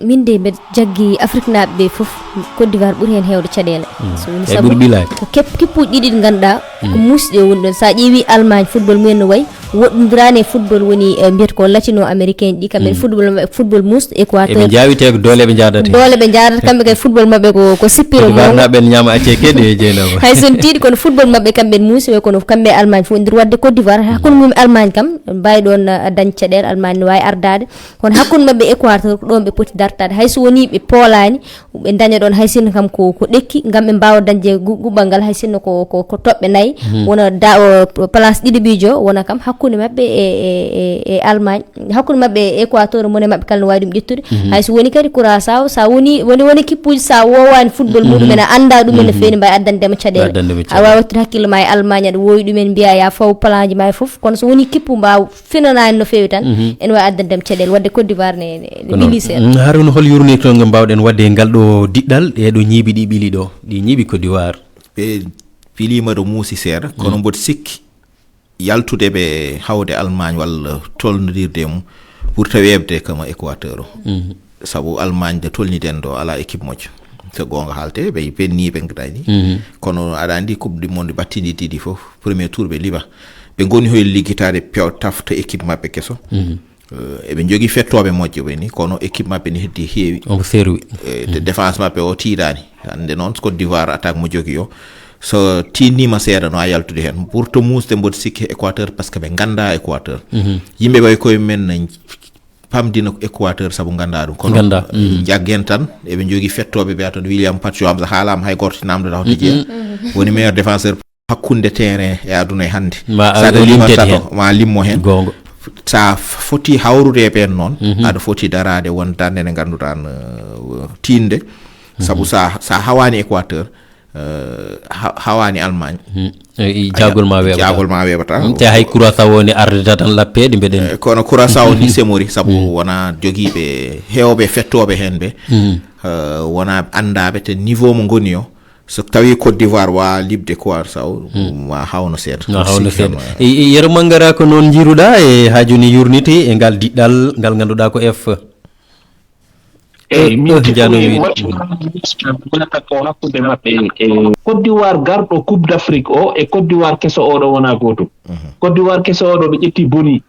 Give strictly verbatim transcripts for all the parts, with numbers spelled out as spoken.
Min de mbeɗa jaggi Afriknaaɓe ɓe fof, Côte d'Ivoire ɓuri heen heewde caɗeele. So woni sabu ko kep-, kippuuji ɗiɗi ɗi ngannduɗaa ko muusɗi o woni ɗoon. So a ƴeewi Allemagne, football mumen no wayi, woɗɗondiraani e football woni, eh, mbiyata ko latino américain ɗi, kamɓe football maɓɓe, football muusɗo, Équateur. Eɓe njaawi te ko doole ɓe njaadata heen. Doole ɓe njaadata, kamɓe kay football maɓɓe ko, ko sippiro. Côte d'Ivoire naaɓe ene ñaama accee keɗi e Jeynaba. Hay so tiiɗi kono football maɓɓe kamɓe muusi, kono kamɓe Allemagne fof ndir wadde Côte d'Ivoire. Hakkunde mum Allemagne kam, mbaawi ɗoon, eh, dañ caɗeele, Allemagne no waawi ardaade. Kono hakkunde maɓɓe Équateur ko ɗoon ɓe poti dartaade. Hay so wonii ɓe poolaani, ɓe ndaña ɗoon hay sinno kam ko, ko ɗekki, ngam ɓe mbaawa dañde gu-, guɓɓal ngal hay sinno ko, ko, ko toɓɓe nayi. Wona da-, o, place ɗiɗo ɓiijo, wona kam hakkunde maɓɓe e, e, e, e Allemagne. Hakkunde maɓɓe e Équateur, mone maɓɓe kala no waawi ɗum ƴettude. Hay so woni kadi Curaçao, sa woni, woni, woni kippuuji sa woowaani football muɗum en, a anndaa ɗum en no feewi, mbaawi addande ma caɗeele. Addande ma caɗeele. A waawi wattude hakkille ma e Allemagne, aɗa woowi ɗum en mbiya ya faw plan ji ma e fof. Kono so woni kippu mbaaw finanaani no feewi tan, ene waawi addande ɗum caɗeele. Wadde Côte d'Ivoire ne, ne, ne ɓili seeɗa. Mm, Haruna, hol yurnirtol ngol mbaawɗen waɗde e ngal ɗo diɗɗal, ɗee ɗo ñiibi ɗi ɓili ɗo, ɗi ñiibi Côte d'Ivoire? Ɓe piliima ɗo muusi seeɗa, kono mboɗo sikki yaltude ɓe hawde Allemagne walla tolnodirde e mum ɓurta weeɓde kama Équateur o. Sabu Allemagne nde tolniden ɗo alaa équipe moƴƴo. So goonga haalte, ɓe penni, ɓe ngadaani. Kono aɗa anndi Coupe du Monde battindi ɗiɗi fof, premier tour ɓe liɓa. Ɓe ngoni hoy liggitaade pew tafta équipe maɓɓe keso. Eh, eɓe njogii fettooɓe moƴƴo ɓe ni, kono équipe maɓɓe ni heddi heewi. Omo serwi. Eh, te défense maɓɓe o tiiɗaani. Hannde noon Côte d'Ivoire attaque mo jogii o, so tiinniima seeɗa no a yaltude heen. Ɓurto muusde mboɗo sikki Équateur, parce que ɓe nganndaa Équateur. Yimɓe ɓay koye men ne pamdina ko Équateur sabu nganndaa ɗum. Kono, nganndaa. Eh, njaggen tan, eɓe njogii fettooɓe ɓe, a toon William Pacho Hamza haalaama, hay gooto naamndoɗaa hoto jeyaa. Woni meilleur défenseur hakkunde terrain e aduna e hannde. Ma, sa a, a limmo limtete tato, heen. Ma limmo heen. Goonga. Sa f-, foti hawrude e ɓeen noon, aɗa foti daraade won darnde nde ngannduɗaa no, eh, tiinde. Sabu sa, sa hawaani Équateur, eh, ha-, hawaani Allemagne. Eh, i jaagol ma weeɓata. Jaagol ma weeɓata. Mm, te hay Curaçao ne ardata tan lappeede mbeɗen. Eh, kono Curaçao ni semori, sabu wona jogiiɓe heewɓe fettooɓe heen ɓe. Eh, wona anndaaɓe te niveau mo ngoni o. So tawii Côte d'Ivoire waa liɓde Curaçao, ma hawno seeɗa. Ma hawno seeɗa. E, e, Yero Mangara, ko noon njiiruɗaa e haa jooni yurniti e ngal diɗɗal ngal ngannduɗaa ko F? Eyi, min eh, Jano wi. Wonata ko hakkunde maɓɓe e Côte d'Ivoire garɗo Coupe d'Afrique o e Côte d'Ivoire keso oɗo wona gootum. Côte d'Ivoire keso oɗo ɓe ƴetti Boni.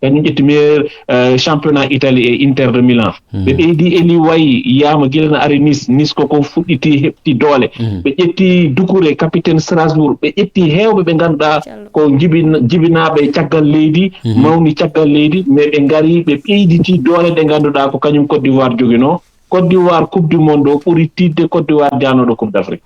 Kañum ƴetti meilleur, eh, championnat Italie e Inter de Milan. Ɓe ɓeydi Eli Wayi, yiyama gila no ari Nice. Nice ko ko fuɗɗiti, heɓti doole. Ɓe ƴetti Doucouré, capitaine Strasbourg. Ɓe ƴetti heewɓe ɓe ngannduɗaa ko jibin-, jibinaaɓe caggal leydi, mawni caggal leydi, mais ɓe ngari, ɓe ɓeyditi doole ɗe ngannduɗaa ko kañum Côte d'Ivoire joginoo. Côte d'Ivoire, Coupe du Monde o ɓuri tiiɗde Côte d'Ivoire jaanooɗo Coupe d'Afrique.